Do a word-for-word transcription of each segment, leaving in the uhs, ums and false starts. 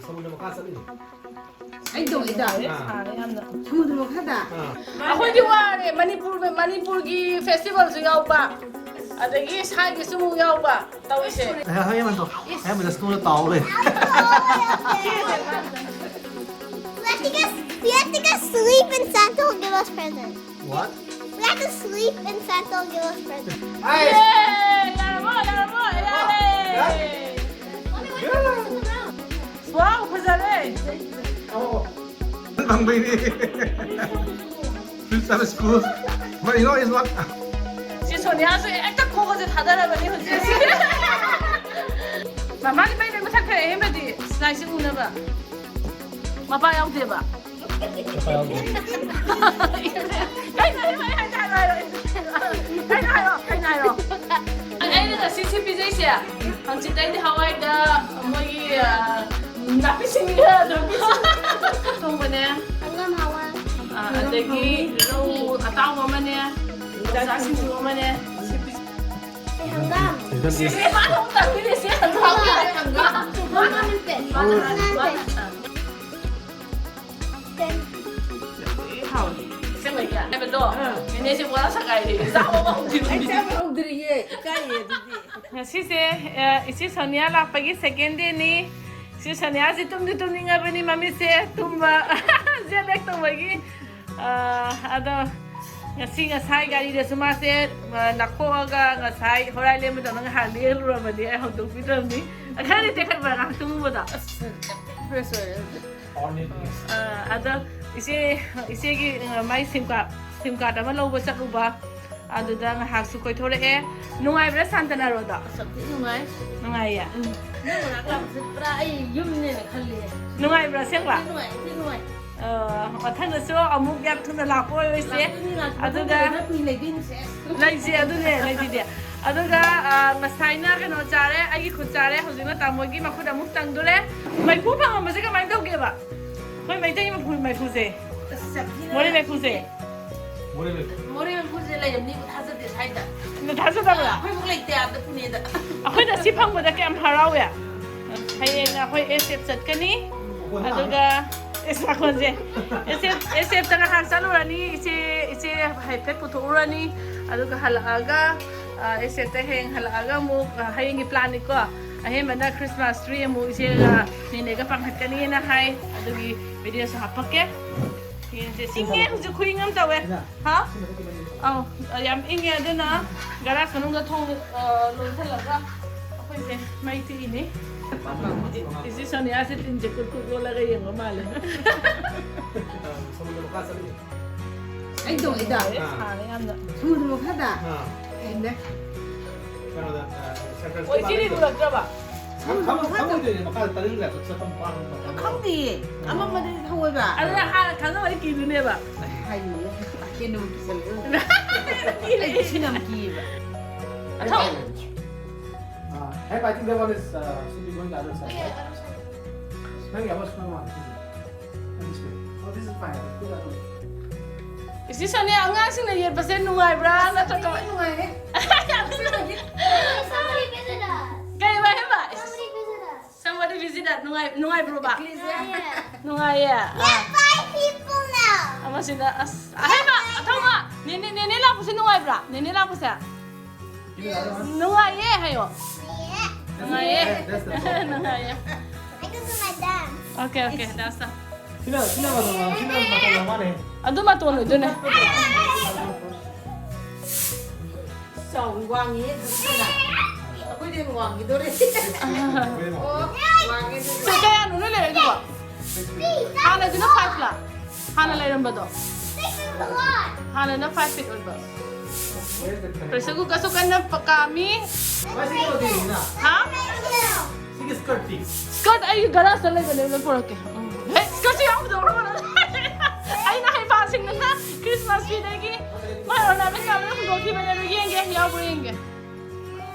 ꯁꯃꯨꯗ꯭ꯔ ꯃꯈꯥ ꯆꯠꯂꯤꯅꯦ꯫ ꯑꯩ ꯇꯧꯒꯦ ꯇꯧꯋꯦ꯫ ꯑꯥ, ꯁꯃꯨꯗ꯭ꯔ ꯃꯈꯥꯗ꯫ ꯑꯥ. ꯑꯩꯈꯣꯏꯗꯤ ꯋꯥꯔꯦ꯫ ꯃꯅꯤꯄꯨꯔ, ꯃꯅꯤꯄꯨꯔꯒꯤ ꯐꯦꯁꯇꯤꯚꯦꯜꯁꯨ ꯌꯥꯎꯕ, ꯑꯗꯒꯤ ꯁꯥꯏꯒꯤꯁꯨ ꯑꯃꯨꯛ ꯌꯥꯎꯕ ꯇꯧꯔꯤꯁꯦ꯫ ꯍꯌꯥꯃꯟꯗꯣ, ꯍꯌꯥꯃꯟꯗ ꯁ꯭ꯅꯣꯅ ꯇꯥꯎ ꯂꯩ꯫ We have to get, we have to get sleep and Santa will give us presents. What? We have to sleep and Santa will give us presents. Nice. ꯌꯥꯔꯕꯣ, ꯌꯥꯔꯕꯣ, ꯌꯥꯔꯦ꯫ ꯋꯥꯎ, ꯐꯖꯔꯦ꯫ Oh. ꯍꯪꯕꯩꯅꯤ꯫ Please have a school. But you know, it's not. ꯁꯤ ꯁꯣꯅꯤꯌꯥꯁꯨ ꯍꯦꯛꯇ ꯀꯣꯛꯀꯁꯦ ꯊꯥꯗꯔꯕꯅꯤ ꯍꯧꯖꯤꯛ꯫ ꯃꯃꯥꯒꯤ ꯃꯩ ꯂꯣꯏ ꯃꯨꯊꯠꯈ꯭ꯔꯦ꯫ ꯑꯍꯦꯟꯕꯗꯤ ꯁ꯭ꯂꯥꯏꯁꯁꯦ ꯎꯅꯕ꯫ ꯃꯄꯥ ꯌꯥꯎꯗꯦꯕ꯫ ꯀꯩꯅꯣ ꯍꯥꯏꯔꯣ, ꯀꯩꯅꯣ ꯍꯥꯏꯔꯣ, ꯀꯩꯅꯣ ꯍꯥꯏꯔꯣ, ꯀꯩꯅꯣ ꯍꯥꯏꯔꯣ꯫ ꯑꯩꯅ ꯉꯁꯤ ꯁꯤ ꯄꯤꯖꯩꯁꯦ, ꯍꯪꯆꯤꯠꯇꯩꯗꯤ ꯍꯋꯥꯏꯗ ꯃꯣꯏꯒꯤ, ꯑ, ꯅꯥꯄꯤ ꯁꯤꯡꯕꯤꯗ ꯑꯗꯨꯝ ꯊꯣꯡꯕꯅꯦ꯫ ꯍꯪꯒꯥꯝ ꯍꯋꯥꯏ꯫ ꯑ, ꯑꯗꯒꯤ ꯔꯧ ꯑꯇꯥꯎꯕ ꯑꯃꯅꯦ, ꯌꯣꯡꯆꯥꯛ ꯁꯤꯡꯖꯨ ꯑꯃꯅꯦ꯫ ꯍꯪꯒꯥꯝ꯫ ꯁꯤꯁꯦ ꯃꯥꯅ ꯑꯃꯨꯛ ꯇꯥꯛꯄꯤꯔꯦ, ꯁꯤ ꯍꯪꯒꯥꯝ꯫ ꯍꯪꯒꯥꯝ ꯅꯠꯇꯦ꯫ ꯍꯪꯒꯥꯝ ꯅꯠꯇꯦ꯫ ꯍꯥꯎꯏ꯫ ꯑꯁꯦꯡꯕꯩꯅꯦ꯫ ꯍꯥꯏꯕꯗꯣ, ꯅꯦꯅꯦꯁꯦ ꯕꯣꯔꯥ ꯁꯒꯥꯏꯔꯦ꯫ ꯆꯥꯕ ꯐꯥꯎ ꯍꯧꯗ꯭ꯔꯤꯕꯅꯤ꯫ ꯑꯩ ꯆꯥꯕ ꯍꯧꯗ꯭ꯔꯤꯌꯦ, ꯏꯀꯥꯏꯌꯦ ꯑꯗꯨꯗꯤ꯫ ꯉꯁꯤꯁꯦ, ꯑ, ꯏꯆꯦ ꯁꯣꯅꯤꯌꯥ ꯂꯥꯛꯄꯒꯤ ꯁꯦꯀꯦꯟ ꯗꯦꯅꯤ꯫ ꯏꯆꯦ ꯁꯣꯅꯤꯌꯥꯁꯦ ꯇꯨꯝꯗꯤ ꯇꯨꯝꯅꯤꯡꯉꯕꯅꯤ, ꯃꯃꯤꯠꯁꯦ ꯇꯨꯝꯕ ꯖꯦꯠ ꯂꯦꯛ ꯇꯧꯕꯒꯤ꯫ ꯑ, ꯑꯗꯣ ꯉꯁꯤ ꯉꯁꯥꯏ ꯒꯥꯔꯤꯗꯁꯨ ꯃꯥꯁꯦ, ꯑ, ꯂꯥꯛꯊꯣꯛꯑꯒ ꯉꯁꯥꯏ ꯍꯣꯔꯥꯏ ꯂꯦꯝꯕꯗꯧꯅ ꯉꯥꯏꯍꯥꯛ ꯂꯦꯜꯂꯨꯔꯕꯅꯤ꯫ ꯑꯩ ꯍꯧꯗꯣꯛꯄꯤꯗ꯭ꯔꯕꯅꯤ꯫ ꯈꯔꯗꯤ ꯇꯦꯛꯈꯠꯄ꯭ꯔꯥ ꯉꯥꯏꯍꯥꯛ ꯇꯨꯝꯃꯨꯕꯗ? ꯑꯁ, ꯐ꯭ꯔꯦꯁ ꯑꯣꯏꯔꯦ꯫ ꯑ, ꯑꯗꯣ ꯏꯆꯦ, ꯏꯆꯦꯒꯤ, ꯑ, ꯃꯥꯏ ꯁꯤꯝ ꯀꯥꯔꯗ, ꯁꯤꯝ ꯀꯥꯔꯗ ꯑꯃ ꯂꯧꯕ ꯆꯠꯂꯨꯕ, ꯑꯗꯨꯗ ꯉꯥꯏꯍꯥꯛꯁꯨ ꯀꯣꯏꯊꯣꯔꯛꯑꯦ꯫ ꯅꯨꯡꯉꯥꯏꯕ꯭ꯔꯥ ꯁꯥꯟꯇꯅꯥꯔꯣꯗ? ꯑꯁ, ꯌꯥꯝ ꯊꯤ ꯅꯨꯡꯉꯥꯏ꯫ ꯅꯨꯡꯉꯥꯏꯌꯦ? ꯎꯝ꯫ ꯅꯪ ꯃꯅꯥꯛ ꯂꯥꯛꯄꯁꯦ ꯄꯨꯔꯥ ꯑꯩ ꯌꯨꯝꯅꯦꯅ ꯈꯜꯂꯦ꯫ ꯅꯨꯡꯉꯥꯏꯕ꯭ꯔꯥ ꯑꯁꯦꯡꯕ? ꯌꯥꯝ ꯊꯤ ꯅꯨꯡꯉꯥꯏ, ꯌꯥꯝ ꯊꯤ ꯅꯨꯡꯉꯥꯏ꯫ ꯑ, ꯃꯊꯪꯗꯁꯨ ꯑꯃꯨꯛ ꯌꯥꯝ ꯊꯨꯅ ꯂꯥꯛꯄ ꯑꯣꯏꯔꯣꯏꯁꯦ꯫ ꯂꯥꯛꯇꯣꯏꯅꯤ, ꯂꯥꯛꯇꯣꯏꯅꯤ꯫ ꯑꯗꯨꯒ ꯃꯊꯪꯗ ꯈꯔ ꯀꯨꯏꯅ ꯂꯩꯗꯣꯏꯅꯤꯁꯦ꯫ ꯂꯩꯁꯦ, ꯑꯗꯨꯅꯦ, ꯂꯩꯁꯤꯗꯤ꯫ ꯑꯗꯨꯒ, ꯑ, ꯉꯁꯥꯏꯅ ꯀꯩꯅꯣ ꯆꯥꯔꯦ, ꯑꯩꯒꯤ ꯈꯨꯠ ꯆꯥꯔꯦ, ꯍꯧꯖꯤꯛꯅ ꯇꯥꯃꯣꯒꯤ ꯃꯈꯨꯠ ꯑꯃꯨꯛ ꯇꯪꯗꯣꯔꯦ꯫ ꯃꯩꯐꯨ ꯐꯪꯉꯝꯕꯁꯦ ꯀꯃꯥꯏꯅ ꯇꯧꯒꯦꯕ? ꯑꯩꯈꯣꯏ ꯃꯩꯇꯩ ꯃꯩꯐꯨ, ꯃꯩꯐꯨꯁꯦ꯫ ꯑꯁ, ꯌꯥꯝ ꯊꯤꯅ ꯃꯣꯔꯦ ꯃꯩꯐꯨꯁꯦ꯫ ꯃꯣꯔꯦ ꯃꯩꯐꯨ꯫ ꯃꯣꯔꯦ ꯃꯩꯐꯨꯁꯦ ꯂꯩꯔꯝꯅꯤꯕꯨ ꯊꯥꯖꯗꯦ ꯁ꯭ꯋꯥꯏꯗ꯫ ꯅꯪ ꯊꯥꯖꯗꯕ꯭ꯔꯥ? ꯑꯩꯈꯣꯏꯐꯥꯎ ꯂꯩꯇꯦ ꯑꯥꯗ ꯄꯨꯅꯦꯗ꯫ ꯑꯩꯈꯣꯏꯅ ꯁꯤ ꯐꯪꯕꯗ ꯀꯌꯥꯝ ꯍꯔꯥꯎꯋꯦ꯫ ꯍꯌꯦꯡ ꯑꯩꯈꯣꯏ ꯑꯦꯁ ꯑꯦꯐ ꯆꯠꯀꯅꯤ꯫ ꯑꯗꯨꯒ ꯑꯦꯁ ꯃꯈꯣꯟꯁꯦ, ꯑꯦꯁ ꯑꯦꯐ, ꯑꯦꯁ ꯑꯦꯐꯇ ꯉꯥꯏꯍꯥꯛ ꯆꯠꯂꯨꯔꯅꯤ꯫ ꯏꯆꯦ, ꯏꯆꯦ ꯍꯥꯏꯐꯦꯠ ꯄꯨꯊꯣꯛꯎꯔꯅꯤ꯫ ꯑꯗꯨꯒ ꯍꯜꯂꯛꯑꯒ ꯑꯦꯁ ꯑꯦꯐꯇ ꯍꯌꯦꯡ ꯍꯜꯂꯛꯑꯒ ꯑꯃꯨꯛ, ꯑ, ꯍꯌꯦꯡꯒꯤ ꯄ꯭ꯂꯥꯟꯅꯤꯀꯣ꯫ ꯑꯍꯦꯟꯕꯅ ꯈ꯭ꯔꯤꯁꯃꯥꯁ ꯇ꯭ꯔꯤ ꯑꯃꯨꯛ ꯏꯆꯦꯒ ꯅꯦꯅꯦꯒ ꯄꯥꯟꯈꯠꯀꯅꯤꯅ ꯍꯥꯏ꯫ ꯑꯗꯨꯒꯤ ꯚꯤꯗꯤꯑꯣꯁꯨ ꯍꯥꯞꯄꯛꯀꯦ꯫ ꯌꯦꯡꯁꯦ꯫ ꯏꯪꯉꯦ ꯍꯧꯖꯤꯛ, ꯈꯨꯏꯪ ꯑꯃ ꯇꯧꯋꯦ꯫ ꯍꯥ? ꯑꯧ, ꯌꯥꯝ ꯏꯪꯉꯦ꯫ ꯑꯗꯨꯅ ꯒꯔꯥꯖ ꯃꯅꯨꯡꯗ ꯊꯣꯡ, ꯑ, ꯂꯣꯟꯁꯤꯜꯂꯒ ꯑꯩꯈꯣꯏꯁꯦ ꯃꯩ ꯇꯤꯛꯏꯅꯤ꯫ ꯏꯆꯦ ꯁꯣꯅꯤꯌꯥꯁꯦ ꯇꯤꯟꯁꯦ ꯀꯨꯠ ꯀꯨꯠ ꯌꯣꯠꯂꯒ ꯌꯦꯡꯕ ꯃꯥꯜꯂꯦ꯫ ꯁꯃꯨꯗ꯭ꯔ ꯃꯈꯥ ꯆꯠꯂꯨꯏ꯫ ꯑꯩ ꯇꯧ, ꯑꯩ ꯇꯧ꯫ ꯑꯦ, ꯁꯥꯔꯦ ꯌꯥꯝꯅ꯫ ꯁꯃꯨꯗ꯭ꯔ ꯃꯈꯥꯗ? ꯑꯥ꯫ ꯍꯩꯃ꯫ ꯀꯩꯅꯣꯗ, ꯑ, ꯁꯦꯟꯇ꯭ꯔꯦꯜ ꯑꯣ, ꯏꯆꯦꯗꯤ ꯁ꯭ꯀꯨꯜ ꯎꯔꯛꯇ꯭ꯔꯕ? ꯈꯪ-, ꯈꯪ-, ꯈꯪꯉꯣꯏꯗꯣꯏꯅꯦ, ꯃꯈꯥꯗ ꯇꯔꯤꯜꯒ ꯆꯠꯄ ꯃꯄꯥ ꯑꯃ ꯇꯧꯕꯗꯣ꯫ ꯈꯪꯗꯤꯌꯦ꯫ ꯑꯃꯝꯕꯗꯗꯤ ꯊꯧꯑꯣꯏꯕ꯫ ꯑꯗꯨꯅ ꯍꯥꯟꯅ ꯈꯪꯉꯝꯃꯗꯤ ꯀꯤꯗꯣꯏꯅꯦꯕ꯫ ꯍꯥꯏꯌꯨ, ꯀꯩꯅꯣ ꯀꯤꯁꯜꯂꯦ꯫ ꯑꯩ ꯏꯁꯤꯡ ꯌꯥꯝ ꯀꯤꯌꯦꯕ꯫ ꯑꯊꯧ꯫ Uh, Hep, I think that one is, uh, should be going the other side, right? ꯅꯪꯒꯤ ꯑꯃ ꯁꯨꯃꯥꯏꯅ ꯃꯥꯜꯂꯦ꯫ This way. Oh, this is fine. Put that one. ꯏꯆꯦ ꯁꯣꯅꯤꯌꯥ, ꯑꯉꯥꯡꯁꯤꯡꯅ ꯌꯦꯠꯄꯁꯦ ꯅꯨꯡꯉꯥꯏꯕ꯭ꯔꯥ ꯅꯠꯇ꯭ꯔꯒ ꯀꯃꯥꯏ-, ꯅꯨꯡꯉꯥꯏꯔꯦ꯫ Somebody visit us. ꯀꯩ ꯍꯥꯏꯕ? Somebody visit us. Somebody visit us. ꯅꯨꯡꯉꯥꯏ-, ꯅꯨꯡꯉꯥꯏꯕ꯭ꯔꯣꯕ? Please, yeah. ꯅꯨꯡꯉꯥꯏꯌꯦ? ꯑꯥ. Five people now. ꯑꯃꯁꯤꯅ, ꯑꯁ, ꯑꯍꯩꯃ, ꯑꯊꯧꯕ, ꯅꯦꯅꯦ, ꯅꯦꯅꯦ ꯂꯥꯛꯄꯁꯦ ꯅꯨꯡꯉꯥꯏꯕ꯭ꯔꯥ? ꯅꯦꯅꯦ ꯂꯥꯛꯄꯁꯦ? ꯅꯨꯡꯉꯥꯏꯌꯦ ꯍꯥꯏꯌꯣ꯫ ꯅꯨꯡꯉꯥꯏꯌꯦ꯫ That's the problem. ꯅꯨꯡꯉꯥꯏꯌꯦ꯫ I can do my dance. Okay, okay, dance. ꯁꯤꯅ, ꯁꯤꯅ ꯃꯇꯣꯟ, ꯁꯤꯅ ꯃꯇꯣꯟ ꯃꯥꯅꯦ꯫ ꯑꯗꯨ ꯃꯇꯣꯟ ꯑꯣꯏꯗꯣꯏꯅꯦ꯫ ꯆꯥꯎ, ꯋꯥꯡꯉꯤꯍꯦ, ꯑꯗꯨꯗꯤ ꯀꯅꯥ? ꯑꯩꯈꯣꯏꯗꯤ ꯍꯦꯟꯅ ꯋꯥꯡꯈꯤꯗꯣꯔꯦ꯫ ꯑꯣ, ꯋꯥꯡꯉꯦ ꯑꯗꯨꯗꯤ꯫ ꯁꯦ, ꯀꯌꯥꯅꯣ ꯅꯣꯏ ꯂꯩꯔꯛꯏꯗꯨꯕꯣ? ꯍꯥꯟꯅꯗꯨꯅ five ꯂꯥ? ꯍꯥꯟꯅ ꯂꯩꯔꯝꯕꯗꯣ? ꯍꯥꯟꯅꯅ five feet ꯑꯣꯏꯕ꯫ Pressure cooker ꯁꯨ ꯀꯟꯅ ꯄ-, ꯀꯥꯝꯃꯤ꯫ ꯃꯥꯁꯤ ꯀꯩꯅꯣꯗꯤꯅ? ꯍꯥ? ꯁꯤꯒꯤ skirt ꯇꯤ? Skirt ꯑꯩ garage ꯇ ꯂꯩꯕꯅꯦ, ꯂꯣꯏ ꯄꯨꯔꯛꯀꯦ꯫ ꯎꯝ꯫ ꯍꯦ, skirt ꯁꯨ ꯌꯥꯎꯗꯕ꯭ꯔꯣ? ꯑꯩꯅ ꯍꯩꯕꯥꯁꯤꯡꯗꯨꯅ Christmas tree ꯗꯒꯤ ꯃꯥꯏ ornament ꯃꯌꯥꯝꯗꯣ ꯍꯨꯟꯗꯣꯛꯈꯤꯕꯅꯦ, ꯑꯗꯨ ꯌꯦꯡꯒꯦ, ꯌꯥꯎꯕ꯭ꯔꯥ ꯌꯦꯡꯒꯦ꯫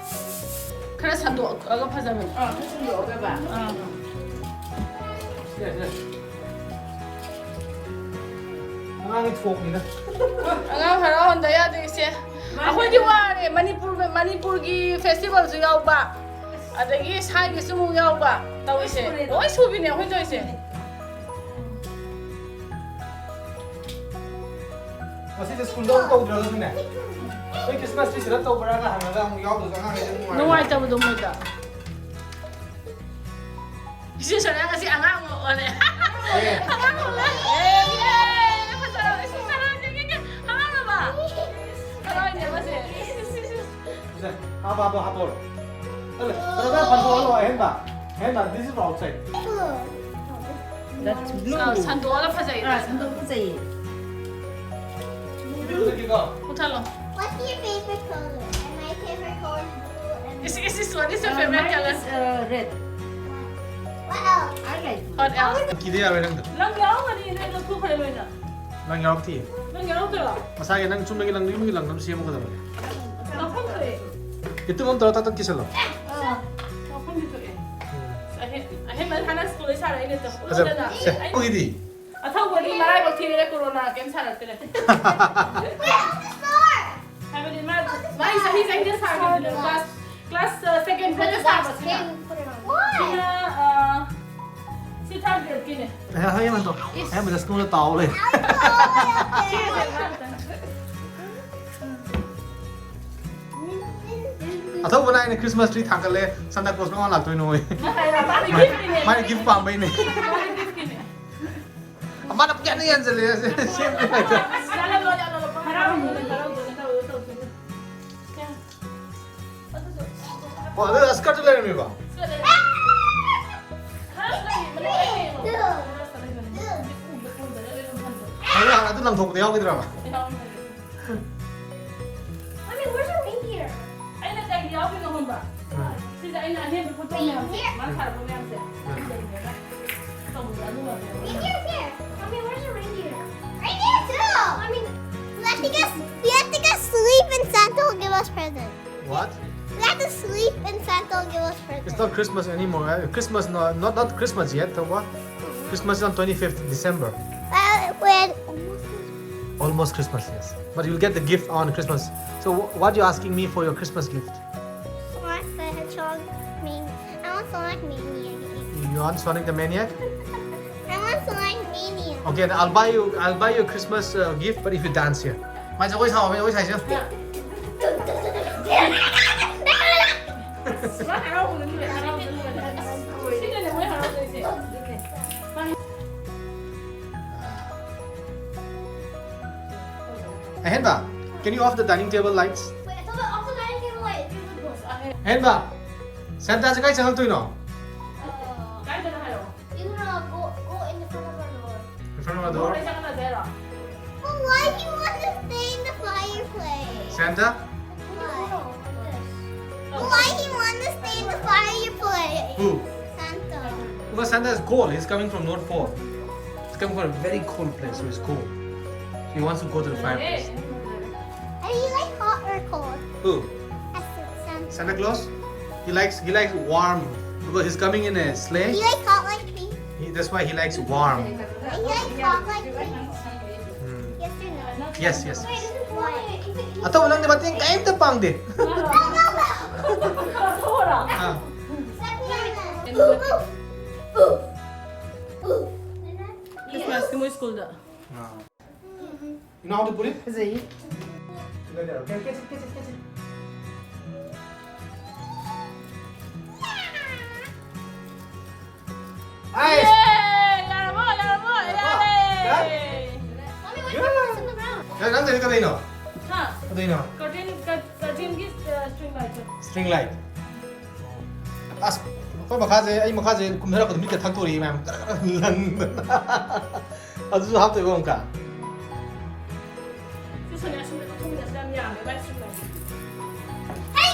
ꯈꯔ ꯁꯟꯗꯣꯛꯑꯒ ꯐꯖꯕꯅꯦ꯫ ꯑꯥ, ꯈꯔ ꯁꯟꯗꯣꯛꯑꯒꯕ? ꯑꯥ꯫ ꯁꯤꯗ, ꯁꯤꯗ꯫ ꯑꯉꯥꯡꯒꯤ ꯊꯣꯛꯅꯤꯗ꯫ ꯑꯉꯥꯡ ꯍꯔꯥꯎꯍꯟꯗ ꯌꯥꯗꯦ, ꯏꯆꯦ꯫ ꯃꯥꯅꯦ꯫ ꯑꯩꯈꯣꯏꯗꯤ ꯋꯥꯔꯦ꯫ ꯃꯅꯤꯄꯨꯔ, ꯃꯅꯤꯄꯨꯔꯒꯤ festival ꯁꯨ ꯌꯥꯎꯕ꯫ ꯑꯁ, ꯑꯗꯒꯤ ꯁꯥꯏꯒꯤꯁꯨ ꯑꯃꯨꯛ ꯌꯥꯎꯕ ꯇꯧꯔꯤꯁꯦ꯫ ꯂꯣꯏ ꯁꯨꯕꯤꯅꯦ ꯑꯩꯈꯣꯏ ꯇꯧꯔꯤꯁꯦ꯫ ꯉꯁꯤꯗꯤ ꯁ꯭ꯀꯨꯜꯗ ꯑꯃꯨꯛ ꯇꯧꯗ꯭ꯔꯒꯁꯨꯅꯦ, ꯑꯩꯈꯣꯏ ꯈ꯭ꯔꯤꯁꯃꯥꯁ ꯇ꯭ꯔꯤ ꯁꯦꯠ ꯑꯞ ꯇꯧꯕ꯭ꯔꯥꯒ ꯍꯪꯉꯒ ꯑꯃꯨꯛ ꯌꯥꯎꯗ꯭ꯔꯁꯨ ꯑꯉꯥꯡꯈꯩꯗꯤ ꯅꯨꯡꯉꯥꯏꯔꯣꯏ꯫ ꯅꯨꯡꯉꯥꯏꯇꯕꯗꯣ ꯃꯣꯏꯗ꯫ ꯏꯆꯦ ꯁꯣꯅꯤꯌꯥ ꯉꯁꯤ ꯑꯉꯥꯡ ꯑꯃ ꯑꯣꯜꯂꯦ꯫ ꯑꯦ꯫ ꯑꯉꯥꯡ ꯑꯣꯜꯂꯦ꯫ ꯑꯦ, ꯌꯦ! ꯐꯖꯔꯕ꯫ ꯏꯁ, ꯐꯖꯔꯕ꯫ ꯍꯔꯥꯎꯔꯕ? ꯍꯔꯥꯎꯏꯅꯦ ꯃꯥꯁꯦ꯫ ꯁꯦ, ꯍꯥꯞꯄꯣ, ꯍꯥꯞꯄꯣ, ꯍꯥꯞꯄꯣ꯫ ꯑꯗꯨ, brother, ꯐꯟꯗꯣꯛꯍꯜꯂꯣ, ꯑꯍꯦꯟꯕ꯫ ꯑꯍꯦꯟꯕ, this is outside꯫ That's blue. ꯑ, ꯁꯟꯗꯣꯛꯑꯒ ꯐꯖꯩ꯫ ꯑꯥ, ꯁꯟꯗꯣꯛ ꯐꯖꯩꯌꯦ꯫ ꯃꯨꯊꯠꯂꯒꯦꯀꯣ꯫ ꯃꯨꯊꯠꯂꯣ꯫ What's your favorite color? And my favorite color is blue and is, is, is, what is your Uh, favorite mine color? Is, uh, red. What else? I like blue. What else? ꯀꯤꯗ ꯌꯥꯔꯣꯏ ꯅꯪꯗꯣ꯫ ꯅꯪ ꯌꯥꯎꯔꯝꯒꯅꯤ, ꯅꯣꯏ ꯂꯧꯊꯣꯛꯈ꯭ꯔꯦ ꯂꯣꯏꯅ꯫ ꯅꯪ ꯌꯥꯎꯔꯛꯇꯤꯌꯦ꯫ ꯅꯪ ꯌꯥꯎꯔꯛꯇ꯭ꯔꯣ? ꯃꯁꯥꯒꯤ ꯅꯪ ꯆꯨꯝꯅꯒꯤ ꯂꯪꯗꯣ ꯌꯨꯝꯒꯤ ꯂꯪ ꯑꯃ ꯁꯦꯝꯃꯨꯒꯗꯕꯅꯦ꯫ ꯂꯧꯐꯝ ꯊꯣꯛꯑꯦ꯫ ꯏꯇꯨꯝ ꯑꯃ ꯇꯧꯔ ꯇꯛ ꯇꯛ ꯀꯤꯁꯜꯂꯣ꯫ ꯑꯥ, ꯂꯧꯐꯝꯗꯤ ꯊꯣꯛꯑꯦ꯫ ꯎꯝ꯫ ꯑꯍꯦꯟ-, ꯑꯍꯦꯟꯕ ꯍꯥꯟꯅ ꯁ꯭ꯀꯨꯜꯗꯩ ꯁꯥꯔꯛꯏꯅꯦ ꯇꯣ꯫ ꯐꯖꯕ-, ꯁꯦ, ꯑꯩ ꯑꯩꯈꯣꯏꯒꯤꯗꯤ? ꯑꯊꯧꯕꯗꯤ ꯃꯔꯥꯏꯕꯛ ꯊꯤꯔꯦ, ꯀꯣꯔꯣꯅꯥ ꯀꯩꯝ ꯁꯥꯔꯛꯇ꯭ꯔꯦ꯫ ꯍꯥꯏꯕꯗꯤ ꯃꯥ, ꯃꯥꯒꯤ ꯆꯍꯤ ꯆꯍꯤꯗ ꯁꯥꯔꯛꯄꯗꯨꯅꯦ, class, class, ꯑ, second grade ꯗ ꯁꯥꯕꯁꯤꯅ꯫ Why? ꯁꯤꯅ, ꯑ, ꯁꯤ third grade ꯀꯤꯅꯦ꯫ ꯑꯦ, ꯍꯣꯏ, ꯏꯃꯥꯟꯗꯣ꯫ ꯑꯌꯥꯝꯕꯗ ꯁ꯭ꯀꯨꯜꯗ ꯇꯥꯎ ꯂꯩ꯫ ꯁꯤꯁꯦ ꯃꯥ ꯈꯛꯇꯪ꯫ ꯑꯊꯧꯕꯅ ꯑꯩꯅ Christmas tree ꯊꯥꯡꯒꯠꯂꯦ, Santa Claus ꯀꯃꯥꯏꯅ ꯂꯥꯛꯇꯣꯏꯅꯣ? ꯃꯥꯅ gift ꯄꯤꯅꯦ꯫ ꯃꯥꯅ gift ꯄꯥꯝꯕꯩꯅꯦ꯫ ꯃꯥꯅ gift ꯄꯤꯅꯦ꯫ ꯃꯥꯅ ꯄꯨꯛꯌꯥꯟꯗ ꯌꯥꯟꯁꯤꯜꯂꯦ, ꯁꯦꯝꯗ꯭ꯔꯤꯉꯩꯗ꯫ ꯌꯥꯜꯍꯜꯂꯣ, ꯌꯥꯜꯍꯜꯂꯣ, ꯍꯔꯥꯎꯕꯅꯦ, ꯍꯔꯥꯎꯕꯅꯦ, ꯇꯧꯔꯣ, ꯇꯧꯔꯣ, ꯇꯧꯔꯣ꯫ ꯑꯣ, ꯑꯗꯨ skirt ꯇꯨ ꯂꯩꯔꯝꯃꯤꯕ? Skirt ꯂꯩꯔꯝꯃꯤ꯫ Dress ꯂꯩꯔꯝꯃꯤ, ꯃꯅꯨꯡꯗ ꯂꯩꯔꯝꯃꯤ꯫ Dress ꯂꯩꯔꯝꯃꯤ꯫ ꯑꯗꯨ, ꯑꯗꯨ ꯂꯪꯊꯣꯛꯄꯗ ꯌꯥꯎꯈꯤꯗ꯭ꯔꯕ? ꯌꯥꯎꯈꯤꯗ꯭ꯔꯦ꯫ Mommy, where's your reindeer? ꯑꯩꯅ ꯀꯩꯒꯤ ꯌꯥꯎꯗꯣꯏꯅꯣ ꯈꯪꯕ꯭ꯔꯥ? ꯎꯝ꯫ ꯁꯤꯁꯦ ꯑꯩꯅ ꯑꯍꯦꯟꯕ ꯄꯣꯠꯆꯩ ꯃꯌꯥꯝꯁꯦ, ꯃꯥꯅ ꯁꯥꯔꯛꯄ ꯃꯌꯥꯝꯁꯦ, ꯎꯝ꯫ ꯂꯩꯔꯦꯅ ꯇꯧꯕꯗ ꯑꯗꯨ ꯉꯥꯛꯇꯅꯦ꯫ Reindeer's here. Mommy, where's your reindeer? Reindeer too. I mean, let us, let us sleep and Santa will give us presents. What? Let us sleep and Santa will give us presents. It's not Christmas anymore, eh? Christmas, no, not, not Christmas yet, though, what? Christmas is on twenty-fifth December. Uh, when almost Christmas. Almost Christmas, yes. But you'll get the gift on Christmas. So wh-, what you asking me for your Christmas gift? Sonic the Hedgehog. On Sonic the Maniac. I want Sonic Mania. Okay, then I'll buy you. I'll buy you a Christmas uh, gift, but if you dance here. ꯃꯥꯏ ꯖꯒꯣꯏ ꯁꯥꯎ, ꯃꯥꯏ ꯖꯒꯣꯏ ꯁꯥꯏꯁꯦ꯫ ꯑꯍꯦꯟꯕ, can you off the dining table lights? Wait, I thought off the dining table light. ꯑꯍꯦꯟꯕ, ꯁꯦꯟꯇꯥꯁꯦ ꯀꯥꯏ ꯆꯪꯉꯛꯇꯣꯏꯅꯣ? ꯀꯥꯏꯗꯅꯣ ꯍꯥꯏꯔꯛꯑꯣ꯫ You wanna go, go in the front of our door. In front of our door. But why do you want to stay in the fireplace? Santa? Why? But why do you want to stay in the fireplace? Who? Santa. Because Santa is cold. He's coming from North Pole. He's coming from a very cold place, so he's cold. So he wants to go to the fireplace. Are you like hot or cold? Who? That's Santa. Santa Claus? He likes he likes warm because he's coming in a sleigh. You like hot like me? He, that's why he likes warm. Are you like hot like me? Hmm. Yes or no? Yes, yes. Why? ꯑꯇꯧꯕ ꯅꯪꯗꯤ ꯃꯇꯦꯡ ꯀꯔꯤꯝꯇ ꯄꯥꯡꯗꯦ꯫ No, no, no. Ah. Let me in. Ooh, ooh, ooh, ooh. Christmas ꯀꯤ ꯃꯣꯏ ꯁ꯭ꯀꯨꯜꯗ꯫ ꯑꯥ꯫ You know how to put it? ꯐꯖꯩ꯫ Together. Okay, catch it, catch it, catch it. Nice! ꯌꯥꯔꯕꯣ? ꯌꯥꯔꯕꯣ? ꯌꯥꯔꯦ! Mommy, why do you put this on the ground? ꯅꯪ ꯅꯪ ꯀꯩꯅꯣ? ꯍꯥ? ꯀꯩꯅꯣ? Curtain, curtain ꯒꯤ string light ꯇꯣ꯫ String light. ꯑꯁ, ꯑꯩꯈꯣꯏ ꯃꯈꯥꯁꯦ, ꯑꯩ ꯃꯈꯥꯁꯦ ꯀꯨꯝꯊꯔꯛꯄꯗ ꯃꯤꯠꯀ ꯊꯛꯇꯣꯔꯤ ꯃꯌꯥꯝ꯫ ꯀꯔ ꯀꯔ ꯂꯪꯗꯅ꯫ ꯑꯗꯨꯁꯨ ꯍꯥꯞꯇꯣꯏꯕ ꯑꯃꯨꯛꯀ꯫ ꯁꯤ ꯁꯣꯅꯤꯌꯥ ꯁꯨꯝ ꯊꯣꯛꯃꯤꯟꯅꯁꯤ ꯌꯥꯝ ꯌꯥꯝꯃꯦ ꯃꯥꯏ string light꯫ Hey,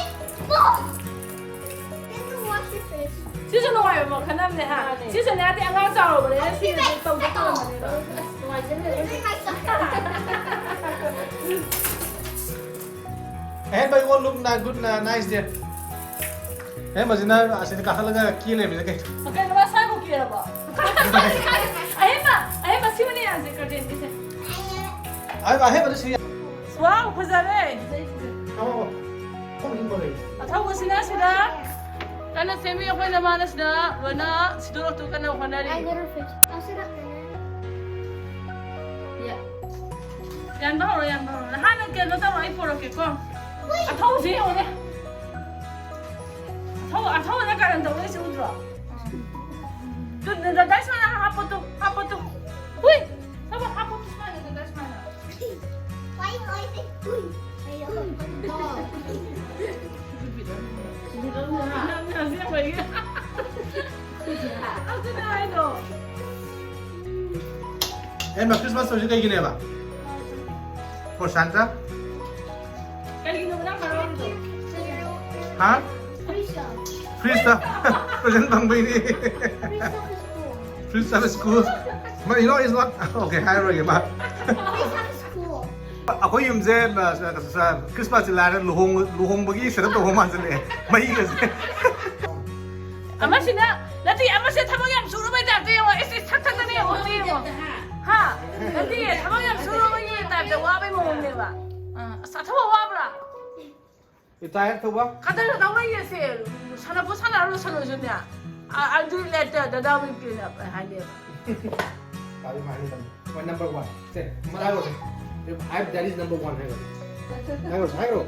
look! Get to wash your face. ꯁꯤꯁꯨ ꯅꯨꯡꯉꯥꯏꯕ ꯃꯈꯜ ꯑꯃꯅꯦ ꯍꯥ꯫ ꯁꯤꯁꯨ ꯅꯠꯇꯦ ꯑꯉꯥꯡ ꯆꯥꯎꯔꯕꯅꯦ ꯁꯤ ꯇꯧꯒꯦ ꯇꯧꯔꯝꯕꯅꯦꯕ꯫ This is my sister. ꯑꯍꯦꯟꯕ, you won't look na- good na- nice there. ꯑꯍꯦꯟꯕꯁꯤꯅ ꯑꯁꯤꯗ ꯀꯥꯈꯠꯂꯒ ꯀꯦ ꯂꯩꯕꯁꯦ ꯀꯩ? ꯀꯩꯅꯣ ꯃꯁꯥꯏꯕꯨ ꯀꯦꯔꯕꯣ? ꯑꯍꯦꯟꯕ ꯑꯍꯦꯟꯕ ꯁꯤꯃꯅꯦ ꯌꯥꯁꯦ curtain ꯒꯤꯁꯦ꯫ ꯑꯍꯦꯟꯕ ꯑꯍꯦꯟꯕꯗ ꯁꯤ Wow ꯐꯖꯔꯦ꯫ ꯑꯣ, ꯊꯣꯛꯅꯤꯡꯕ ꯂꯩ꯫ ꯑꯊꯧꯕꯁꯤꯅ ꯁꯤꯗ ꯀꯟꯅ ꯁꯦꯝꯕꯤ꯫ ꯑꯩꯈꯣꯏꯅ ꯃꯥꯅ ꯁꯤꯗ ꯂꯣꯏꯅ ꯁꯤꯗꯣꯔꯛꯇꯨ ꯀꯟꯅ ꯍꯣꯠꯅꯔꯤ꯫ I got a fish. I'll sit up there. ꯌꯥꯟꯕ ꯍꯧꯔꯣ, ꯌꯥꯟꯕ ꯍꯧꯔꯣ꯫ ꯍꯥꯟꯅ ꯀꯩꯅꯣ ꯇꯧꯔꯣ, ꯑꯩ ꯄꯣꯔꯛꯀꯦꯀꯣ꯫ ꯑꯊꯧꯕꯁꯦ ꯌꯦꯡꯉꯨꯅꯦ꯫ ꯑꯊꯧ-, ꯑꯊꯧꯕꯅ ꯀꯔꯟ ꯇꯧꯔꯛꯏꯁꯦ ꯎꯗ꯭ꯔꯣ? ꯇꯨ, ꯗ-, ꯗ-, ꯗꯥꯏꯁ ꯃꯥꯅ ꯍꯥꯞꯄꯣ ꯇꯨ, ꯍꯥꯞꯄꯣ ꯇꯨ꯫ ꯍꯨꯏ! ꯊꯕꯛ ꯍꯥꯞꯄꯣ ꯇꯨ ꯁꯨꯃꯥꯏꯅ, ꯗ-, ꯗꯥꯏꯁ ꯃꯥꯅ꯫ Why you always say, "Uy"? ꯑꯗꯨꯅ ꯍꯥꯏꯗꯣ꯫ ꯑꯦ, ꯃꯥ, Christmas ꯇꯧꯔꯤꯁꯦ ꯀꯩꯒꯤꯅꯦꯕ? For Santa? ꯀꯩꯒꯤꯅꯣ ꯅꯪ ꯍꯔꯥꯎꯔꯤꯗꯣ? ꯍꯥ? Free stuff. Free stuff. Present ꯐꯪꯕꯩꯅꯦ꯫ Free stuff is cool. Free stuff is cool. But you know, it's not. Okay, ꯍꯥꯏꯔꯔꯣꯏꯒꯦ ꯃꯥ꯫ Free stuff is cool. ꯑꯩꯈꯣꯏ ꯌꯨꯝꯁꯦ, ꯑ, ꯈ꯭ꯔꯤꯁꯃꯥꯁꯁꯦ ꯂꯥꯏꯔ ꯂꯨꯍꯣꯡ-, ꯂꯨꯍꯣꯡꯕꯒꯤ ꯁꯦꯠ ꯑꯞ ꯇꯧꯕ ꯃꯥꯟꯁꯤꯜꯂꯛꯑꯦ꯫ ꯃꯩꯒꯁꯦ꯫ ꯑꯃꯁꯤꯅ, ꯅꯠꯇꯦ, ꯑꯃꯁꯦ ꯊꯕꯛ ꯌꯥꯝ ꯁꯨꯔꯕꯩ ꯇꯥꯏꯞꯇ ꯌꯦꯡꯉꯣ꯫ ꯏꯁ, ꯏꯁ, ꯊꯛ ꯊꯛꯇꯅ ꯌꯦꯡꯉꯣ, ꯁꯤ ꯌꯦꯡꯉꯣ꯫ ꯍꯥ? ꯅꯠꯇꯦ, ꯊꯕꯛ ꯌꯥꯝ ꯁꯨꯔꯕꯒꯤ ꯇꯥꯏꯞꯇ ꯋꯥꯕꯩ ꯃꯑꯣꯡꯅꯦꯕ꯫ ꯑ, ꯑꯁ, ꯊꯕꯛ ꯋꯥꯕ꯭ꯔꯥ? You tired, ꯊꯧꯕ? ꯀꯗꯔ ꯇꯧꯔ ꯌꯦꯡꯁꯦ꯫ ꯁꯥꯟꯅꯕ ꯁꯥꯟꯅꯔ ꯂꯣꯏꯁꯜꯂꯣꯏꯁꯨꯅꯦ꯫ ꯑ, I'll do it later, ꯗꯗꯥ will clean up ꯍꯥꯏꯅꯦꯕ꯫ ꯇꯥꯕꯤ ꯃꯥ ꯍꯥꯏꯅꯤ ꯇꯝꯃꯤ꯫ ꯍꯣꯏ, number one. ꯁꯦ, ꯑꯃ ꯍꯥꯏꯔꯣꯁꯦ꯫ I have daddy's number one ꯍꯥꯏꯔꯣ꯫ ꯍꯥꯏꯔꯣ, ꯍꯥꯏꯔꯣ꯫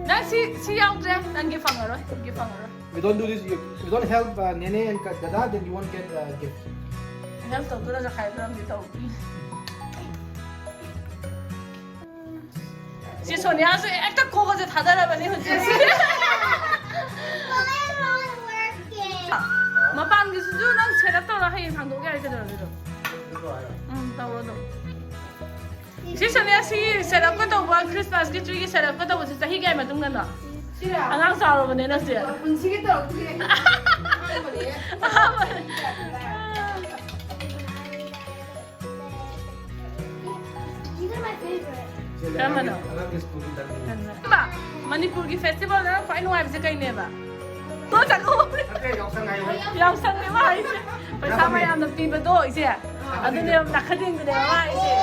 ꯅꯪ ꯁꯤ, ꯁꯤ ꯌꯥꯎꯗ꯭ꯔꯦ꯫ ꯅꯪꯒꯤ ꯐꯪꯉꯔꯣꯏ꯫ ꯒꯤ ꯐꯪꯉꯔꯣꯏ꯫ We don't do this. You, you don't help, uh, Nene and Ka-, Dada, then you won't get a gift. Help ꯇꯧꯗꯨꯅ ꯆꯈꯥꯏꯕ ꯌꯥꯝꯗꯤ ꯇꯧ꯫ ꯁꯤ ꯁꯣꯅꯤꯌꯥꯁꯨ ꯍꯦꯛꯇ ꯀꯣꯛꯀꯁꯦ ꯊꯥꯗꯔꯕꯅꯤ ꯍꯧꯖꯤꯛ꯫ ꯃꯄꯥꯟꯒꯤꯁꯤꯁꯨ ꯅꯪ set up ꯇꯧꯔ ꯍꯌꯦꯡ ꯊꯥꯡꯗꯣꯛ ꯌꯥꯔꯦ ꯀꯩꯗꯧꯔꯒꯦ ꯑꯗꯣ? ꯎꯝ, ꯇꯧꯔꯣ ꯑꯗꯨꯝ꯫ ꯁꯤ ꯁꯣꯅꯤꯌꯥ, ꯁꯤ set up ꯀ ꯇꯧꯕ, Christmas ꯀꯤ tree ꯒꯤ set up ꯀ ꯇꯧꯕꯁꯤ ꯆꯍꯤ ꯀꯌꯥꯒꯤ ꯃꯇꯨꯡꯗꯅꯣ? ꯁꯤꯔꯥ? ꯑꯉꯥꯡ ꯆꯥꯎꯔꯕꯅꯦ ꯅꯪꯁꯦ꯫ ꯄꯨꯟꯁꯤꯒꯤ ꯇꯧꯔꯛꯇ꯭ꯔꯤ꯫ ꯑꯍꯥꯟꯕꯅꯦ꯫ ꯑꯍꯥꯟꯕꯅꯦ꯫ These are my favorite. ꯀꯔꯝꯕꯅꯣ? ꯑꯉꯥꯡꯒꯤ ꯁ꯭ꯀꯨꯜꯒꯤ ꯇꯝꯕꯤꯌꯨ꯫ ꯀꯔꯝꯕ? ꯃꯅꯤꯄꯨꯔꯒꯤ festival ꯗ ꯈ꯭ꯋꯥꯏ ꯅꯨꯡꯉꯥꯏꯕꯁꯦ ꯀꯩꯅꯦꯕ? ꯇꯣ ꯆꯠꯂꯣ꯫ ꯅꯠꯇꯦ, ꯌꯥꯎꯁꯪ ꯍꯥꯏꯌꯣ꯫ ꯌꯥꯎꯁꯪꯅꯦꯕ ꯍꯥꯏꯁꯦ꯫ ꯄꯩꯁꯥ ꯌꯥꯎꯁꯪ꯫ ꯃꯌꯥꯝꯅ ꯄꯤꯕꯗꯣ, ꯏꯆꯦ꯫ ꯑꯗꯨꯅꯦꯕ, ꯅꯥꯈꯗꯦꯡꯗꯨꯅꯦꯕ ꯃꯥ ꯍꯥꯏꯁꯦ꯫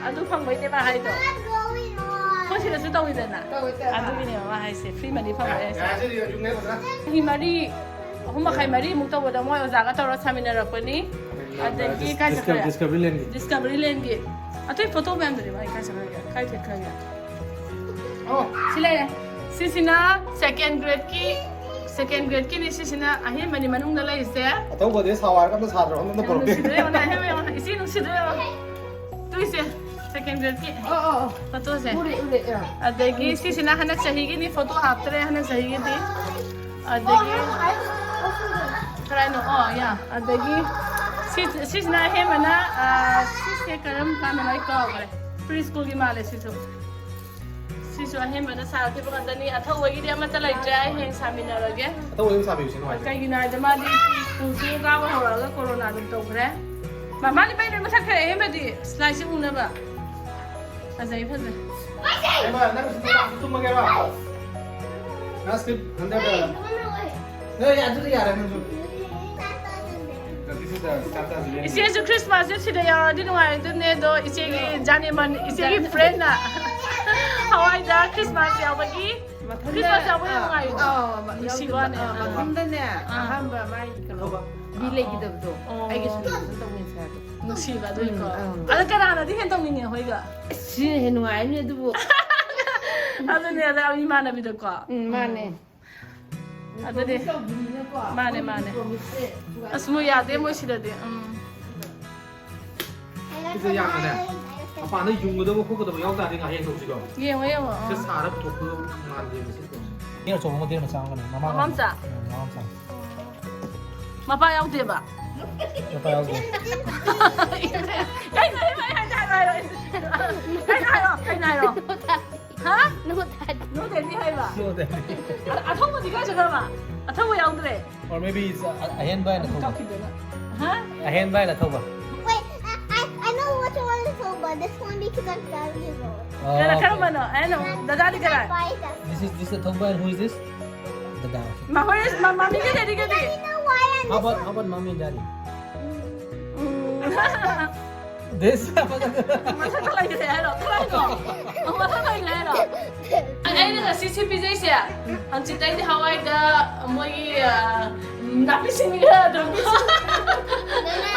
ꯑꯗꯨ ꯐꯪꯕꯩꯅꯦꯕ ꯍꯥꯏꯗꯣ꯫ What's going on? ꯑꯩꯈꯣꯏ ꯁꯤꯗꯁꯨ ꯇꯧꯋꯤꯗꯅ꯫ ꯇꯧꯋꯦ, ꯇꯧꯋꯦ꯫ ꯑꯗꯨꯒꯤꯅꯦꯕ ꯃꯥ ꯍꯥꯏꯁꯦ, free money ꯐꯪꯕ ꯍꯥꯏꯁꯦ꯫ ꯆꯍꯤ ꯃꯔꯤ, ꯑꯍꯨꯝ ꯃꯈꯥꯏ, ꯃꯔꯤꯃꯨꯛ ꯇꯧꯕꯗ ꯃꯣꯏ ꯑꯣꯖꯥꯒ ꯇꯧꯔ ꯁꯥꯃꯤꯟꯅꯔꯛꯄꯅꯤ꯫ ꯑꯗꯒꯤ ꯀꯥꯏ ꯆꯠꯈ꯭ꯔꯦ? ꯗꯤꯁꯀꯚꯔꯤ ꯂꯦꯟꯒꯤ꯫ ꯗꯤꯁꯀꯚꯔꯤ ꯂꯦꯟꯒꯤ꯫ ꯑꯇꯩ ꯐꯣꯇꯣ ꯃꯌꯥꯝꯗꯨꯗꯤ ꯃꯥꯏ ꯀꯥꯏ ꯆꯠꯈ꯭ꯔꯒꯦ? ꯀꯥꯏ ꯆꯠꯈ꯭ꯔꯒꯦ? ꯑꯣ꯫ ꯁꯤ ꯂꯩꯔꯦ꯫ ꯁꯤꯁꯤꯅ second gradeꯀꯤ, second gradeꯀꯤꯅꯤ꯫ ꯁꯤꯁꯤꯅ ꯑꯍꯦꯟꯕꯅꯤ ꯃꯅꯨꯡꯗ ꯂꯩꯔꯤꯁꯦ꯫ ꯑꯊꯧꯕꯗꯤ ꯁꯥꯎ ꯍꯥꯏꯔꯒ ꯑꯝꯇ ꯁꯥꯗ꯭ꯔꯣ? ꯑꯝꯇ ꯌꯥꯝ ꯄꯨꯔꯛꯇꯦ꯫ ꯅꯨꯡꯁꯤꯗ꯭ꯔꯦ, ꯌꯦꯡꯉꯣꯅꯦ, ꯑꯍꯦꯟꯕ ꯌꯦꯡꯉꯣꯅꯦ꯫ ꯏꯆꯦ ꯅꯨꯡꯁꯤꯗ꯭ꯔꯦ, ꯌꯦꯡꯉꯣ꯫ ꯇꯨꯏꯁꯦ, second gradeꯀꯤ ꯑꯣ, ꯑꯣ, ꯑꯣ꯫ ꯐꯣꯇꯣꯁꯦ꯫ ꯎꯔꯦ, ꯎꯔꯦ, ꯑꯥ꯫ ꯑꯗꯒꯤ ꯁꯤꯁꯤꯅ ꯍꯟꯗꯛ ꯆꯍꯤꯒꯤꯅꯤ, ꯐꯣꯇꯣ ꯍꯥꯞꯇ꯭ꯔꯦ ꯍꯟꯗꯛ ꯆꯍꯤꯒꯤꯗꯤ꯫ ꯑꯗꯒꯤ ꯀꯔꯥꯏꯅꯣ? ꯑꯣ, ꯌꯥ꯫ ꯑꯗꯒꯤ ꯁꯤ-, ꯁꯤꯁꯤꯅ ꯑꯍꯦꯟꯕꯅ, ꯑꯥ, ꯁꯤꯁꯦ ꯀꯔꯝ ꯀꯥꯟꯗꯅꯣ ꯑꯩ ꯀꯥꯎꯈ꯭ꯔꯦ꯫ Pre schoolꯒꯤ ꯃꯥꯜꯂꯦ ꯁꯤꯁꯨ꯫ ꯁꯤꯁꯨ ꯑꯍꯦꯟꯕꯅ ꯁꯥꯈꯤꯕ ꯉꯥꯛꯇꯅꯤ꯫ ꯑꯊꯧꯕꯒꯤꯗꯤ ꯑꯃꯠꯇ ꯂꯩꯇ꯭ꯔꯦ, ꯑꯩ ꯍꯌꯦꯡ ꯁꯥꯃꯤꯟꯅꯔꯒꯦ꯫ ꯑꯊꯧꯕꯒꯤ ꯑꯗꯨꯝ ꯁꯥꯕꯤꯌꯨꯁꯦ, ꯅꯨꯡꯉꯥꯏꯇꯦ꯫ ꯀꯩꯒꯤꯅꯣ ꯍꯥꯏꯗꯤ ꯃꯥꯗꯤ school ꯀꯥꯕ ꯍꯧꯔꯛꯑꯒ corona ꯑꯗꯨꯝ ꯇꯧꯈ꯭ꯔꯦ꯫ ꯃꯃꯥꯗꯤ ꯃꯩ ꯂꯣꯏ ꯃꯨꯊꯠꯈ꯭ꯔꯦ ꯑꯍꯦꯟꯕꯗꯤ꯫ Slideꯁꯦ ꯎꯅꯕ꯫ ꯐꯖꯩ, ꯐꯖꯩ꯫ ꯑꯦꯃꯥ, ꯅꯪ ꯁꯤꯗ ꯂꯥꯛꯑꯒ ꯇꯨꯝꯃꯒꯦꯔꯣ? ꯅꯪ sleep under the-, ꯅꯣꯏ ꯑꯗꯨꯗꯤ ꯌꯥꯔꯦ ꯅꯪꯁꯨ꯫ ꯏꯆꯦꯁꯨ Christmasꯁꯦ ꯁꯤꯗ ꯌꯥꯎꯔꯗꯤ ꯅꯨꯡꯉꯥꯏꯔꯗꯣꯏꯅꯦ, ꯑꯗꯣ ꯏꯆꯦꯒꯤ ꯖꯥꯅꯦꯃꯟ, ꯏꯆꯦꯒꯤ friendꯅ ꯍꯋꯥꯏꯗ Christmas ꯌꯥꯎꯕꯒꯤ, ꯃꯊꯟꯇ, Christmas ꯌꯥꯎꯕ ꯌꯥꯝ ꯑꯥ, ꯅꯨꯡꯉꯥꯏꯕꯗꯣ꯫ ꯑꯥ, ꯅꯨꯡꯁꯤꯕ ꯌꯥꯎꯗꯕ, ꯋꯥꯅꯦ꯫ ꯑꯥ, ꯑꯥ꯫ ꯃꯊꯟꯇꯅꯦ, ꯑꯥ꯫ ꯑꯍꯥꯟꯕ ꯃꯥꯏ ꯀꯩꯅꯣ, ꯊꯧꯕ꯫ ꯕꯤ ꯂꯩꯈꯤꯗꯕꯗꯣ꯫ ꯑꯣ꯫ ꯑꯩꯒꯤꯁꯨ ꯑꯗꯨꯝ ꯇꯧꯃꯤꯟꯅꯁꯦ ꯍꯥꯏꯕ꯫ ꯅꯨꯡꯁꯤꯕ ꯑꯗꯨꯏꯀꯣ꯫ ꯎꯝ, ꯑꯥ꯫ ꯑꯗꯣ ꯀꯅꯥꯅꯗꯤ ꯍꯦꯟꯅ ꯇꯧꯅꯤꯡꯉꯦ ꯍꯣꯏꯒ? ꯁꯤꯅ ꯍꯦꯟꯅ ꯅꯨꯡꯉꯥꯏꯔꯅꯤ ꯑꯗꯨꯕꯨ꯫ ꯑꯗꯨꯅꯦ, ꯑꯗ ꯏꯃꯥꯟꯅꯕꯤꯗꯀꯣ꯫ ꯎꯝ, ꯃꯥꯅꯦ꯫ ꯑꯗꯨꯗꯤ promise ꯇꯧꯕꯅꯤꯅꯀꯣ, ꯃꯥꯅꯦ, ꯃꯣꯏꯒꯤ ꯃꯥꯅꯦ꯫ Promiseꯁꯦ ꯊꯨꯒꯥꯏ ꯑꯁ, ꯃꯣꯏ ꯌꯥꯗꯦ, ꯃꯣꯏ ꯁꯤꯗꯗꯤ꯫ ꯎꯝ꯫ ꯁꯤꯁꯦ ꯌꯥꯝꯅꯅꯦ, ꯃꯄꯥꯟꯗ ꯌꯨꯡꯒꯗꯕ ꯈꯣꯠꯀꯗꯕ ꯌꯥꯎ ꯇꯥꯔꯗꯤ ꯉꯥꯏꯍꯥꯛ ꯌꯦꯡꯊꯣꯛꯁꯤꯀꯣ꯫ ꯌꯦꯡꯉꯣ, ꯌꯦꯡꯉꯣ, ꯁꯤꯗ ꯑꯥ꯫ ꯁꯥꯔ ꯄꯨꯊꯣꯛꯄꯗꯣ ꯃꯥꯟꯗꯦꯕ ꯁꯤ ꯄꯣꯠꯁꯦ꯫ ꯇꯦꯔ ꯑꯆꯧꯕ ꯑꯃ, ꯇꯦꯔ ꯃꯆꯥ ꯑꯃꯒꯅꯦ꯫ ꯃꯃꯥ ꯃꯃꯥ ꯃꯆꯥ? ꯎꯝ, ꯃꯃꯥ ꯃꯆꯥ꯫ ꯃꯄꯥ ꯌꯥꯎꯗꯦꯕ? ꯃꯄꯥ ꯌꯥꯎꯗꯦ꯫ ꯀꯩꯅꯣ, ꯀꯩꯅꯣ ꯍꯥꯏꯔꯣ, ꯀꯩꯅꯣ ꯍꯥꯏꯔꯣ, ꯀꯩꯅꯣ ꯍꯥꯏꯔꯣ꯫ ꯍꯥ? No daddy꯫ No daddy ꯍꯥꯏꯕ? No daddy꯫ ꯑ-, ꯑꯊꯧꯕꯗꯤ ꯀꯥꯏ ꯆꯠꯈ꯭ꯔꯕ? ꯑꯊꯧꯕ ꯌꯥꯎꯗ꯭ꯔꯦ꯫ Or maybe it's a, a, ꯑꯍꯦꯟꯕ ꯍꯥꯏꯅ ꯊꯧꯕ꯫ ꯀꯛꯈꯤꯗꯅ꯫ ꯍꯥ? ꯑꯍꯦꯟꯕ ꯍꯥꯏꯅ ꯊꯧꯕ꯫ Wait, I, I, I know which one is over. This one because I'm driving it over. Oh, ꯀꯅꯥ okay꯫ ꯀꯔꯝꯕꯅꯣ? ꯑꯩꯅ ꯗꯗꯥꯗꯤ ꯀꯅꯥ? This is, this is ꯑꯊꯧꯕ and who is this? ꯗꯗꯥ꯫ ꯃꯈꯣꯏ ꯃ-, ꯃꯃꯤꯒ ꯗꯦꯗꯤꯒꯗꯤ? I know why I'm How about, how about mommy and daddy? ꯎꯝ꯫ ꯃꯊꯛꯇ ꯂꯩꯈ꯭ꯔꯦ ꯍꯥꯏꯔꯣ? ꯀꯗꯥꯏꯅꯣ? ꯃꯊꯛꯇ ꯂꯩꯈ꯭ꯔꯦ ꯍꯥꯏꯔꯣ? ꯑꯩꯅ ꯉꯁꯤ ꯁꯤ ꯄꯤꯖꯩꯁꯦ, ꯍꯪꯆꯤꯠꯇꯩꯗꯤ ꯍꯋꯥꯏꯗ ꯃꯣꯏꯒꯤ, ꯑ, ꯅꯥꯄꯤ ꯁꯤꯡꯕꯤ ꯈꯔ ꯑꯗꯨꯝ. ꯑꯗꯨꯅꯦ,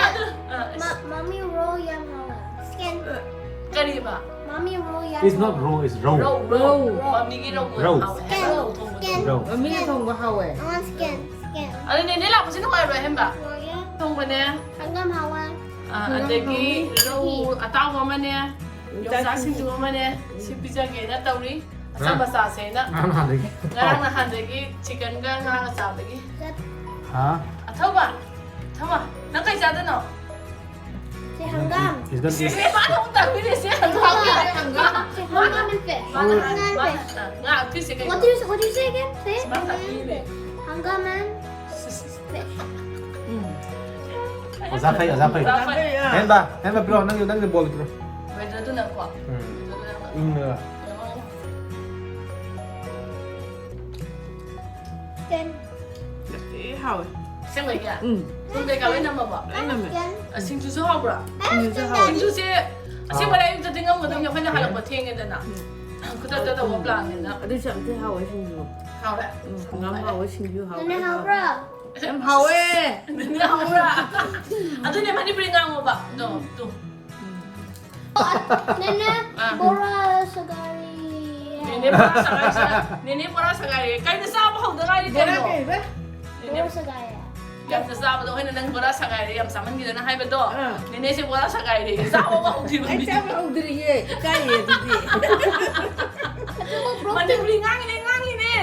ꯑ, ꯃ-, mommy roll ꯌꯥꯝ ꯍꯥꯎꯋꯦ. Skin. ꯀꯔꯤꯕ? Mommy roll ꯌꯥꯝ It's not ꯍꯥꯎꯋꯦ. Roll, it's roll. ꯔꯧ, ꯔꯧ. ꯔꯧ. ꯃꯃꯤꯒꯤ ꯔꯧ ꯌꯥꯝ ꯔꯧ. ꯍꯥꯎꯋꯦ. Skin, ꯔꯧ ꯊꯣꯡꯕꯗꯣ. Skin, ꯔꯧ. Skin. ꯃꯃꯤꯅ ꯊꯣꯡꯕ ꯍꯥꯎꯋꯦ. I want skin, skin. ꯑꯗꯨ ꯅꯦꯅꯦ ꯂꯥꯛꯄꯁꯤ ꯅꯨꯡꯉꯥꯏꯔꯣꯏ, ꯍꯦꯝꯕ? ꯅꯨꯡꯉꯥꯏꯌꯦ. ꯊꯣꯡꯕꯅꯦ. ꯍꯪꯒꯥꯝ ꯍꯥꯎꯋꯦ. ꯑ, ꯍꯪꯒꯥꯝ ꯑꯗꯒꯤ ꯍꯥꯎꯋꯤ. ꯔꯧ ꯑꯇꯥꯎꯕ ꯑꯃꯅꯦ, ꯌꯣꯡꯆꯥꯛ ꯁꯤꯡꯖꯨ ꯑꯃꯅꯦ, ꯁꯤ ꯄꯤꯖꯒꯦꯅ ꯇꯧꯔꯤ꯫ ꯑꯆꯝꯕ ꯆꯥꯁꯦꯅ꯫ ꯉꯔꯥꯡ ꯅꯍꯥꯟꯗꯒꯤ. ꯉꯔꯥꯡ ꯅꯍꯥꯟꯗꯒꯤ ꯆꯤꯀꯟꯒ ꯉꯥꯒ ꯆꯥꯕꯒꯤ꯫ ꯍꯥ? ꯑꯊꯧꯕ, ꯑꯊꯧꯕ, ꯅꯪ ꯀꯩ ꯆꯥꯗꯣꯏꯅꯣ? ꯁꯤ ꯍꯪꯒꯥꯝ꯫ He's gonna eat. ꯁꯤ ꯃꯥꯅ ꯑꯃꯨꯛ ꯇꯥꯛꯄꯤꯔꯦ, ꯁꯤ ꯍꯪꯒꯥꯝ꯫ ꯍꯪꯒꯥꯝ꯫ ꯁꯤ ꯍꯪꯒꯥꯝ and fish. ꯃꯥꯅ, ꯍꯪꯒꯥꯝ and ꯃꯥꯅ, fish. ꯑ, ꯉꯥ, fish ꯁꯦ ꯀꯩꯅꯣ? What do you, what do you say again? Fish? ꯁꯤ ꯃꯥꯅ ꯇꯥꯛꯄꯤꯔꯦ꯫ ꯍꯪꯒꯥꯝ and ꯎꯝ. ꯑꯣꯖꯥ ꯐꯩ, ꯑꯣꯖꯥ ꯐꯩ꯫ ꯑꯣꯖꯥ ꯐꯩ꯫ ꯍꯦꯟꯕ, ꯍꯦꯟꯕ ꯄꯤꯔꯛꯑꯣ, ꯅꯪꯒꯤ, ꯅꯪꯒꯤ ꯕꯣꯜ ꯄꯤꯔꯛꯑꯣ꯫ ꯋꯦꯗꯔꯗꯨꯅꯀꯣ꯫ ꯎꯝ. ꯋꯦꯗꯔꯗꯨꯅꯀꯣ꯫ ꯏꯪꯅ꯫ ꯌꯦꯡꯉꯣ꯫ ꯊꯤ ꯍꯥꯎꯋꯦ꯫ ꯑꯁꯦꯡꯕꯒꯤ? ꯎꯝ. ꯊꯨꯝ ꯀꯩꯀꯥ ꯂꯣꯏ ꯅꯝꯃꯕꯣ? ꯂꯣꯏ ꯅꯝꯃꯦ꯫ ꯑ, ꯁꯤꯡꯖꯨꯁꯨ ꯍꯥꯎꯕ꯭ꯔꯥ? ꯁꯤꯡꯖꯨꯁꯨ ꯍꯥꯎꯋꯦ꯫ ꯁꯤꯡꯖꯨꯁꯦ ꯑꯁꯦꯡꯕꯗ ꯑꯌꯨꯛꯇꯗꯤ ꯉꯝꯒꯗꯕꯅꯤ, ꯑꯩꯈꯣꯏꯅ ꯍꯜꯂꯛꯄ ꯊꯦꯡꯉꯦꯗꯅ꯫ ꯎꯝ. ꯈꯨꯗꯛꯇ ꯇꯧꯕ ꯄ꯭ꯂꯥꯟꯅꯤꯅ꯫ ꯑꯗꯨꯁꯨ ꯌꯥꯝ ꯊꯤ ꯍꯥꯎꯋꯦ ꯁꯤꯡꯖꯨ꯫ ꯍꯥꯎꯔꯦ? ꯎꯝ, ꯍꯪꯒꯥꯝ ꯍꯥꯎꯋꯦ, ꯁꯤꯡꯖꯨ ꯍꯥꯎꯋꯦ꯫ ꯅꯪꯅ ꯍꯥꯎꯕ꯭ꯔꯥ? ꯌꯥꯝ ꯍꯥꯎꯋꯦ꯫ ꯅꯪꯅ ꯍꯥꯎꯕ꯭ꯔꯥ? ꯑꯗꯨꯅꯦ ꯃꯅꯤꯄꯨꯔꯤ ꯉꯥꯡꯉꯣꯕ꯫ ꯑꯗꯣ, ꯇꯨ꯫ ꯅꯦꯅꯦ, ꯑꯥ. ꯕꯣꯔꯥ ꯁꯒꯥꯔꯤ꯫ ꯅꯦꯅꯦ ꯕꯣꯔꯥ ꯁꯒꯥꯔꯤ꯫ ꯅꯦꯅꯦ ꯕꯣꯔꯥ ꯁꯒꯥꯔꯤ꯫ ꯀꯩꯅꯣ ꯆꯥꯕ ꯍꯧꯗ ꯉꯥꯏꯔꯤ ꯕꯣꯔꯥ ꯀꯩꯅꯣ? ꯀꯩꯕ? ꯅꯦꯅꯦ ꯕꯣꯔꯥ ꯁꯒꯥꯔꯤ꯫ ꯌꯥꯝꯅ ꯆꯥꯕꯗꯣ ꯑꯩꯈꯣꯏꯅ ꯅꯪ ꯕꯣꯔꯥ ꯁꯒꯥꯏꯔꯦ ꯌꯥꯝ ꯆꯥꯃꯟꯈꯤꯗꯅ ꯍꯥꯏꯕꯗꯣ꯫ ꯑꯥ. ꯅꯦꯅꯦꯁꯦ ꯕꯣꯔꯥ ꯁꯒꯥꯏꯔꯦ꯫ ꯆꯥꯕ ꯍꯧꯗ꯭ꯔꯤꯕ ꯑꯩ ꯃꯤꯗꯤ꯫ ꯆꯥꯕ ꯍꯧꯗ꯭ꯔꯤꯌꯦ꯫ ꯏꯀꯥꯏꯌꯦ ꯑꯗꯨꯗꯤ꯫ ꯑꯗꯨꯕꯨ ꯕ꯭ꯔꯣꯛ ꯃꯅꯤꯄꯨꯔꯤ ꯉꯥꯡꯉꯤꯅꯦ, ꯉꯥꯡꯉꯤꯅꯦ꯫